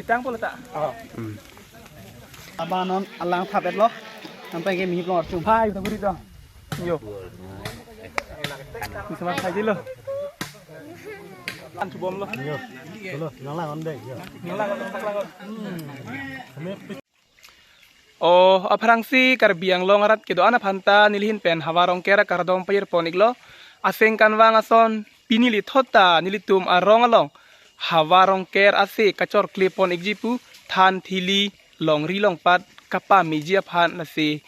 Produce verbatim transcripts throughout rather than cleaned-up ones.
Tang pula ta. Oh. Hmm. Abang non alang thap-etlo. Sampai ke mihip long archum. Hai, udah beri dong. Yo. Bisa mas aja lo. Kan cubom lo. Yo. Lo, lang lang on deh, yo. Lang lang on, lang lang on. Hmm. O aphrangsi Karbi Anglong arat kedo-an aphanta nelihin pen Havar Rongker akardom pajirpon iklo. Aseng kanvang ason pini lithot ta nelitum arong along Havar Rongker ase kachorklepon ikji pu than thili longri longpat kapameji aphan lasi.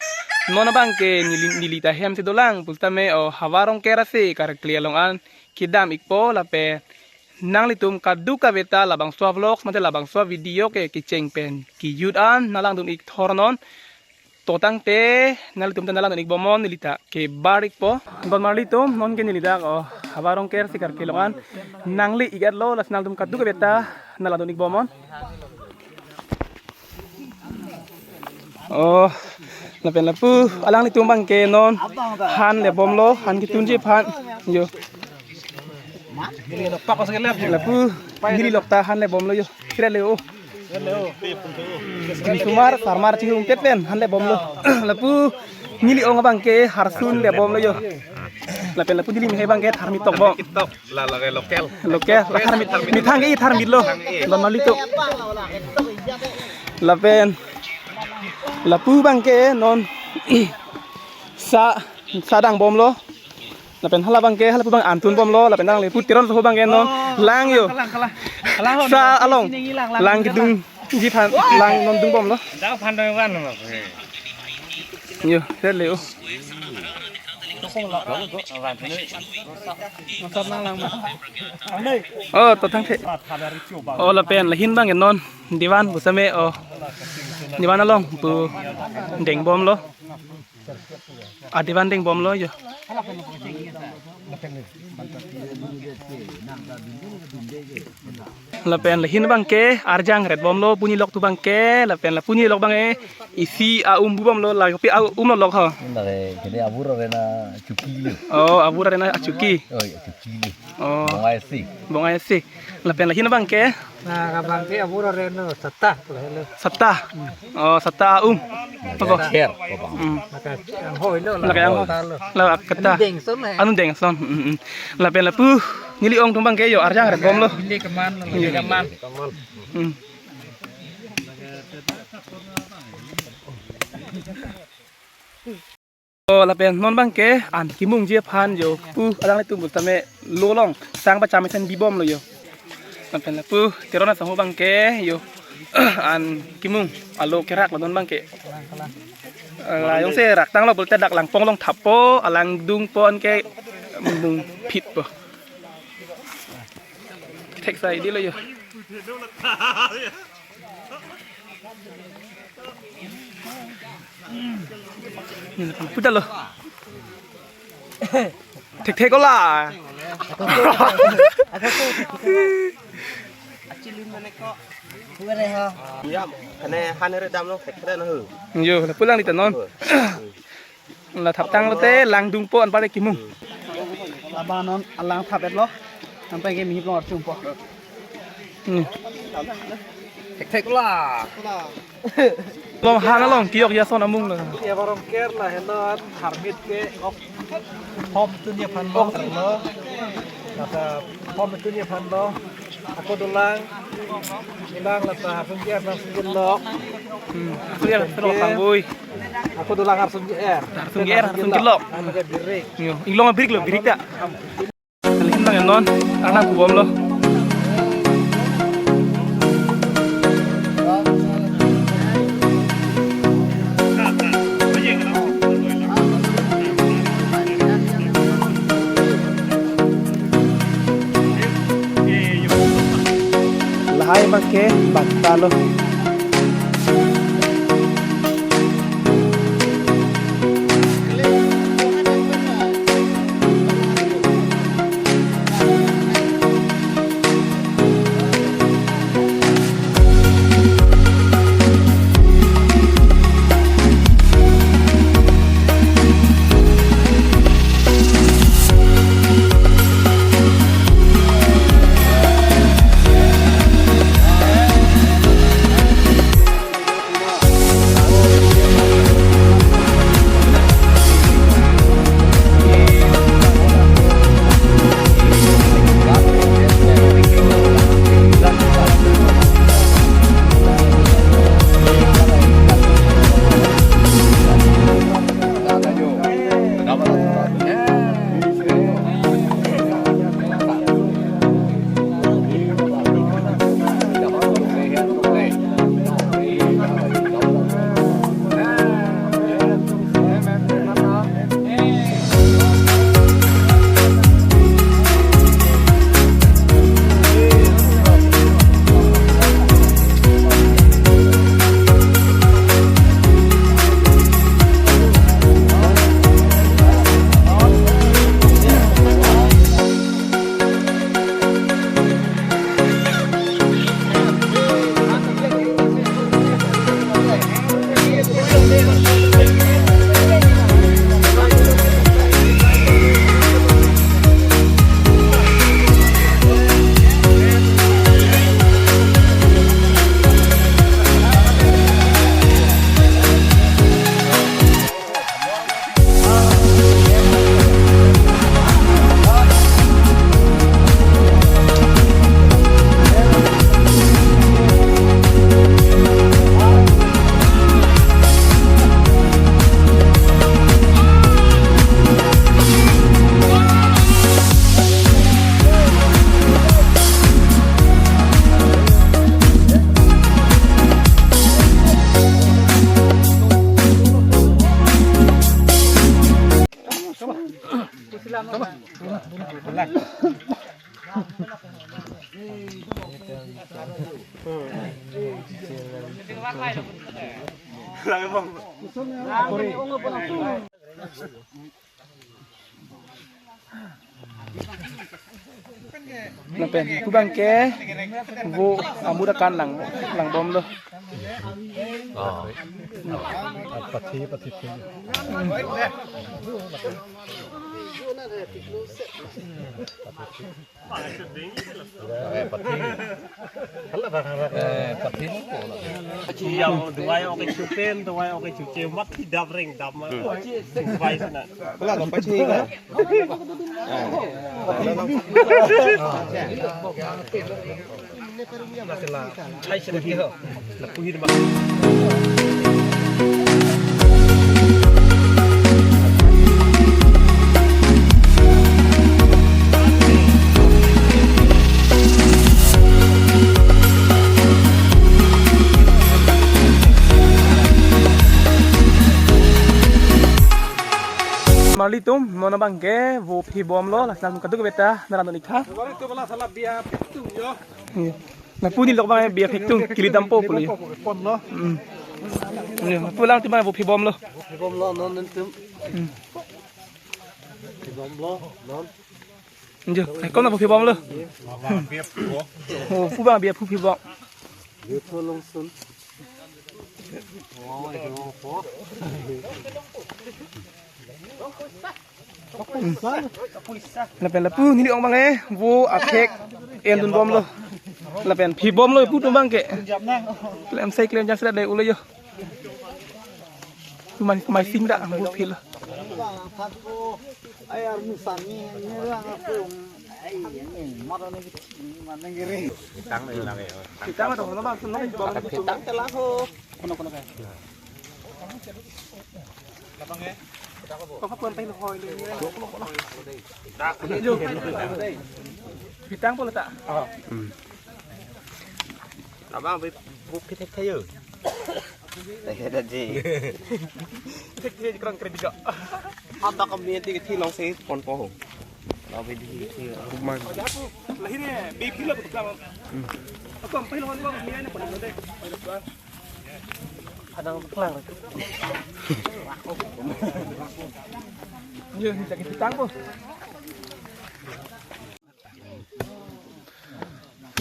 Non abang ke neli, neli ta hem si dolang pusitame o Havar Rongker ase karkle along an kedam ikpo lapen nanglitum kadokave ta labangso a-vlogs mate labangso a-video ke kecheng pen kejut an nanglang dun ik thor non. To tangte nanglitum ta nanglang dun ik bomnon, neli ta kebar ikpo. Don marlitum, non ke neli dak o Havar Rongker si karkle along an nangle ik-etlo, lasi nanglitum kadokave ta nanglang dun ik bomnon. Oh, lapen lapu alanglitum abang ke non han lebomlo, han ketunji aphan. Yo. Lapu neli lok ta han lebomlo yo. Kira le o. Sumar sarmar chihum pet pen han lebomlo. Lapu neli ong abang ke harsun lebomlo yo. Lapen lapu neli mehai abang ke tharmit tokbom. Tok la la local. Local, la tharmit, methang ke tharmit lo. Don marlitum. Lapen lapu abang ke non sa, sa dangbomlo. Lapen hala abang ke, hala pu abang an tunbomlo, lapen nangle pu Teron so abang ke non lang yo. Lang, lang, lang, lang. Sa along. Lang kedungji aphan, lang non dungbomlo. Dak aphan dong wan lo. Yo, red le o. Oh, to tangte. Oh, lapen lahin abang ke non diwan pusitame, oh. Diwan along pu dengbomlo. Adiwan dengbomlo yo. Lapen lahin abang ke arjang ret bomlo, puni lok tu abang ke, lapen la puni lok abang ke isi aum bubomlo, la pi aum lo lok ho. Nake kene Abur Arena chuki lo. Oh, Abur Arena achuki. Oh, ya chuki lo. Oh. Bongai si. Bongai si. Lapen lahin abang ke? Nah, abang ke Abur Arena sata, kalau lo. Sata. Oh, sata aum. Apa? Ker, apa? Hmm. Maka yang hoi lo, Maka yang hoi. Lo. La keta. Anu dengson, eh. Anu dengson. Hmm, hmm. Lapen lapu neli ong atum abang ke yo arjang ret bomlo. Bili keman, bili keman. Hmm. Oh, lapen non abang ke an kimungji aphan yo pu alanglitum pusitame lo along sang pacham mesen bibomlo yo. Lapen lapu Teron asong abang ke yo an kimung alo kerak lo non abang ke. Eh, la jongsi raktanglo pulote dak langpong along thappo, alang dungpo anke mungphitpo. Thek sai dilo yo. Puta lo. Thek thek ola. Ya, kane han re dam lo, thek thek na hu. Yo, la pulang di tanon. La thaptang lote lang dungpo anpar kimung. Abang non alang thap-etlo. Sampai ke mihip long archumpo. Hmm. Thek thek la. Long han along kiyok ya son amung lo. Ya Havar Rongker la heno tharmit ke ok. Hom tunia phan lo. Kata hom tunia phan lo. Ako dolang, ilang lata Harsung Ger, Harsung Ger lok. Hmm, Harsung Ger, Harsung Ger lok, Tangbui. Ako dolang Harsung Ger. Harsung Ger, Harsung Ger lok. Ano ke birik. Yo, inglong birik lo, birik ta. Kalihin bang non, anak kubom lo. Lahai abang ke bata lo. Lapen pu abangke vo amut akan lang, langbomlo. Oh. Pathi, pathi, pathi. Eh, pathi. Eh, pathi. Yang dua yang oke chupen, dua yang oke chupen, mat tidak ring dam. Baik sana. Kalau ada pathi kan? Marli atum, non abangke vo phibomlo, lason kaduk beta, naran nikha. Iya. Lapu nelok abang biya phektung, kili dampo pulo. Hmm. Iya, lapu alanglitum abang vo phibomlo. Phibomlo, non nantum. Hmm. Phibomlo, non. Iya, ekon vo phibomlo. Oh, pu abang biya pu phibom. Biya pu longsun. Lapen lapu neli ong abangke vo akhek en dunbomlo. Lapen phibomlo pu atum abangke. Klem sai klem jang sila dei ulo yo. Tuman mai sing da vo philo. Pitang na lang eh. Pitang atau apa? Pitang telah ho. Kono kono kae. Kok apa penting hoi le. Pitang pula ta. Abang vo phithek thayo. Teh ada ji. Phithek thayo kurang kredit kok. Apa kami ti thi longsi ponpo ho. Labi di thi rumah. Lahir ya, baby lah betul. Aku sampai lawan gua ini pun deh. Kadang klang. Iya, jadi pitang po.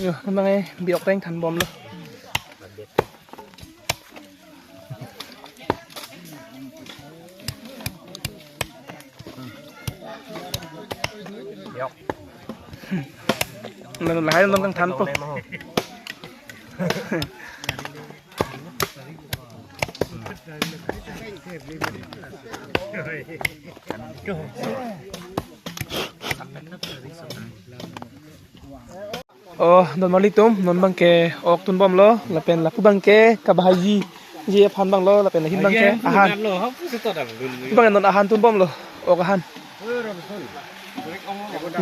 Yo, memang eh biok teng thanbomlo. Yok. Nang lahai nang thanpo. Oh, don marli atum, non abangke ok tunbomlo, lapen lapu abangke kabahajiji aphan abanglo, lapen lahin abangke ahan. Abangke non ahan tunbomlo, ok ahan.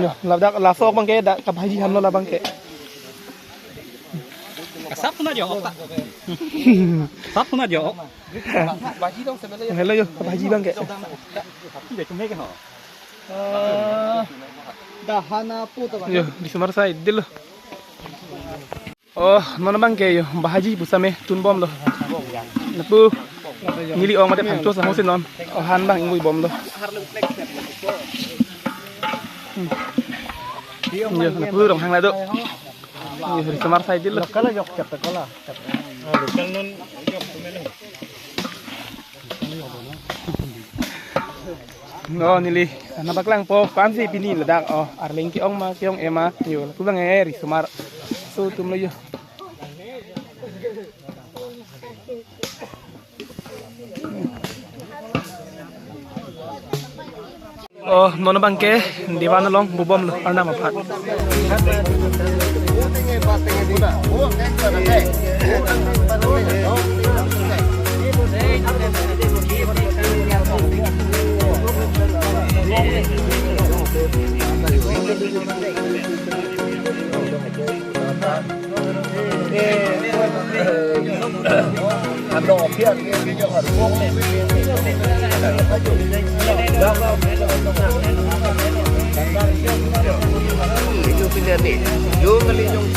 Yo, ladak laso ok abangke dak kabahajiji ahanlo la abangke. Kasap puna jo ok ta. Sap puna jo ok. Hello yo, kabahajiji abangke. Dahana puta. Yo, risomar sai dilo. Oh, non abangke yo, bahajiji pusitame tunbomlo. Lapu neli ong mate phantos laho si non. Oh, han abang ingvuibomlo. Hmm. Yo, lapu Ronghang la do. Yo, risomar sai dilo. Lokal yok chapta kola. Lokal non yok tumelo. No, neli nangpaklangpo ko-ansi pini ladak, oh, arleng ke-ong ma ke-ong-e ma, yo, lapu abang eh risomar. So, tumlo yo. Oh, non abangke diwan along bubomlo arnam aphan. Pinani, yung kali yung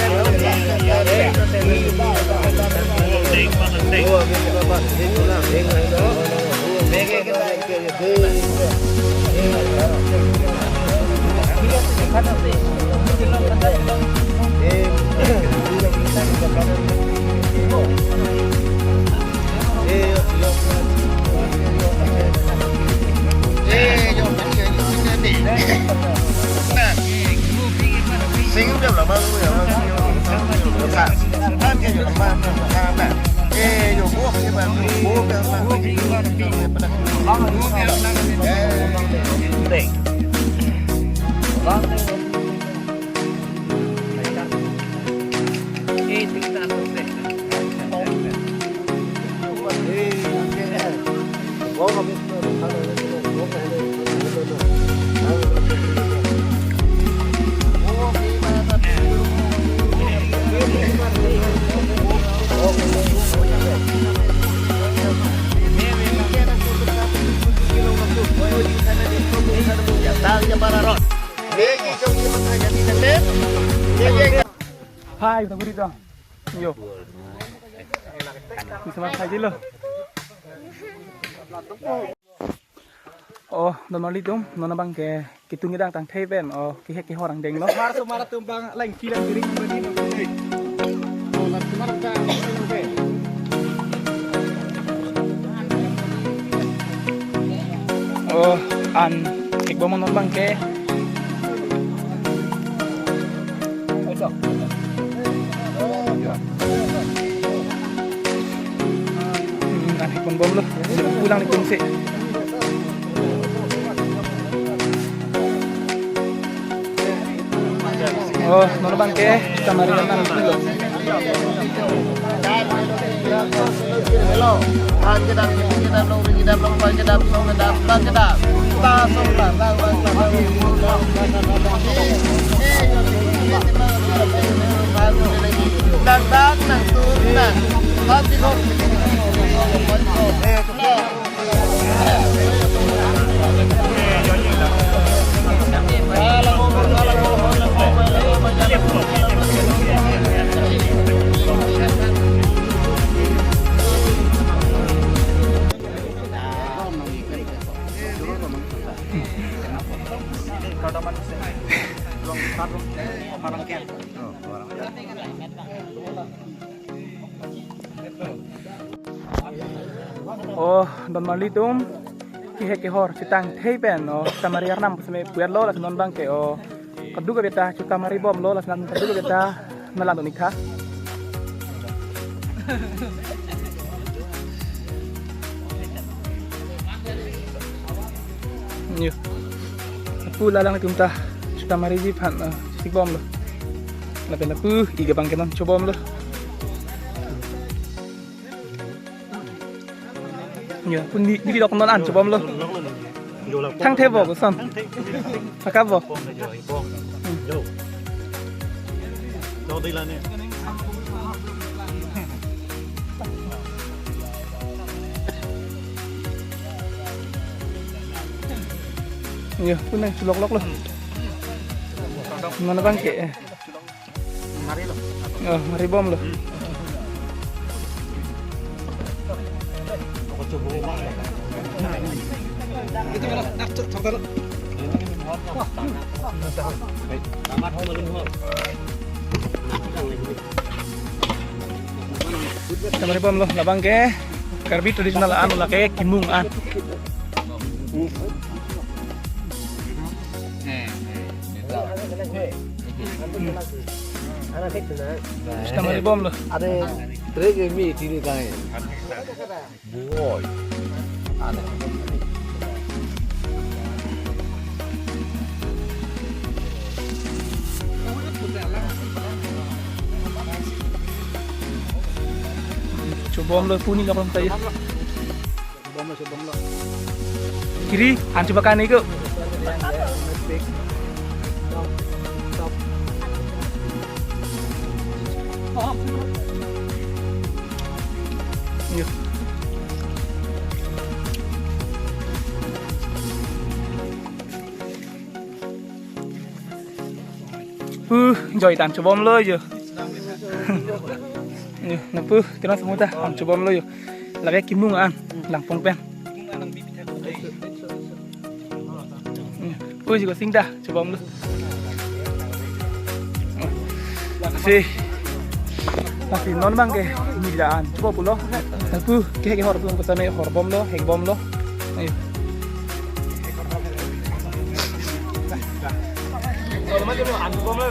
Hai, kita beri dong. Yo. Bisa makan aja lo. Oh, don marli atum, non abang ke kitung kedang tangthai pen, oh, kihek kihor angdeng lo. Mar sumar atum bang lang kilang kiring berdiri. Oh, mar sumar ka. Oh, an kek bomon non abang ke. Hmm, an hek bomlo. Pulang ni kungsi. Oh, non abang ke, kita mari datang dulu. Hello. An kedam, kedam, long, kedam, long, kedam, long, kedam, long, kedam. Ta, song, ta, ta, ta, ta, ta. Nang, nang, nang, tur, nang. Hati, kok. Oh, don marli atum, kihek kihor chetangthai pen, oh, chutamari arnam puseme puet lo, lason non abang ke, oh, kaduk abeta chutamari bomlo, lason kaduk abeta malan unikha. Yo. Pu lalang atum ta chutamari ji aphan, eh, chesik bomlo. Lapen pu ik abang ke non chobomlo. Yo, pu ni, ni dok non an chobomlo. Thangthe bo koson. Pakap bo. Yo, pu nang chulok lok lo. Non abang ke, eh. Oh, mari bomlo. Kita mari bomlo, labang ke Karbi traditional an, lake kimung an. Kita mari bomlo. Ada trek mi tini kai. Boy. Ada. Chobomlo pu ni lokon tayo. Kiri, an chubakan ni ko. Yo. Joy tan chobomlo jo. Yo, napu, tina semuta, an chobomlo jo. Lake kimung an, langpong pen. Hmm. Oi, juga singda, chobomlo. Si. Masih non bang ke, nila an, chobo pulo. Napu, ke ke hor pulo, kesana hor bomlo, hek bomlo. Ayo. Kalau macam lo, an bomlo.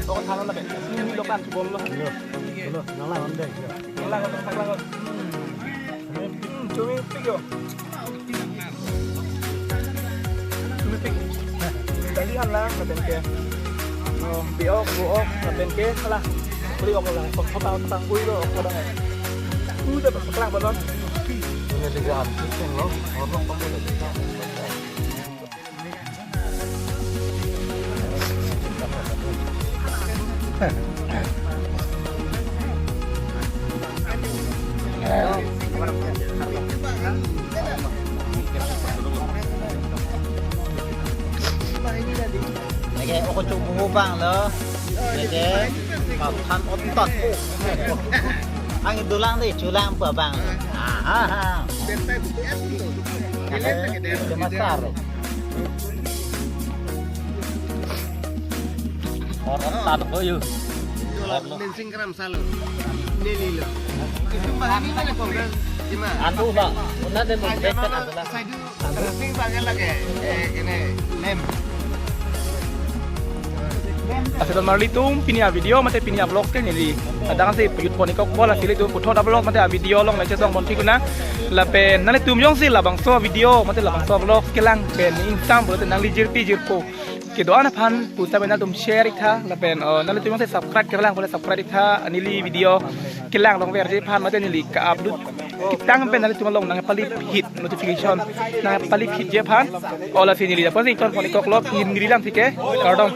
Lo kan sana lagi. Ini lo kan bomlo. Lo, lo, nang lang, nang lang. Nang lang, nang lang. Hmm, cumi pik yo. Cumi pik. Dali an lang, lapen ke. Oh, bi ok, bu ok, lapen ke, salah. Beli ok lang, kok kota tang bui lo, ok lang. Udah berpekelang balon. Ini tiga an, pusing lo, orang kamu udah. Lake oko chok buhu bang lo. Lake makan otot. Ang dulang di chulang pa bang lo. Aha. Lake cuma sar. Orang tak tahu yuk. Mensing keram salo. Neli lo. Itu bahan ini mana kongres? Gimana? Anu ba, una de mo Aja betek mana anu la. Saya dulu. Mensing bagian lagi. Eh, gini. Mem. Lasi don marli tum pini a video mate pini a vlog ke neli adang si pajut pon-ikok bom, lasi ilitum puthot a vlog mate a video along le chetong pon thik nang. Lapen nanglitum jongsi labangso video mate labangso vlog kelang pen ingsam pulote nangli jirpi jirpo kedo-an aphan pusitame nangtum share ik tha, lapen, oh, nanglitum jongsi subscribe kelang pulote subscribe ik tha, neli video kelang longverji aphan mate neli ka-upload ketang pen nanglitum along nangpali hit notification, nangpali hitji aphan. Oh, lasi neli aphan si ton pon-ikoklo, neli lam thike, kardom.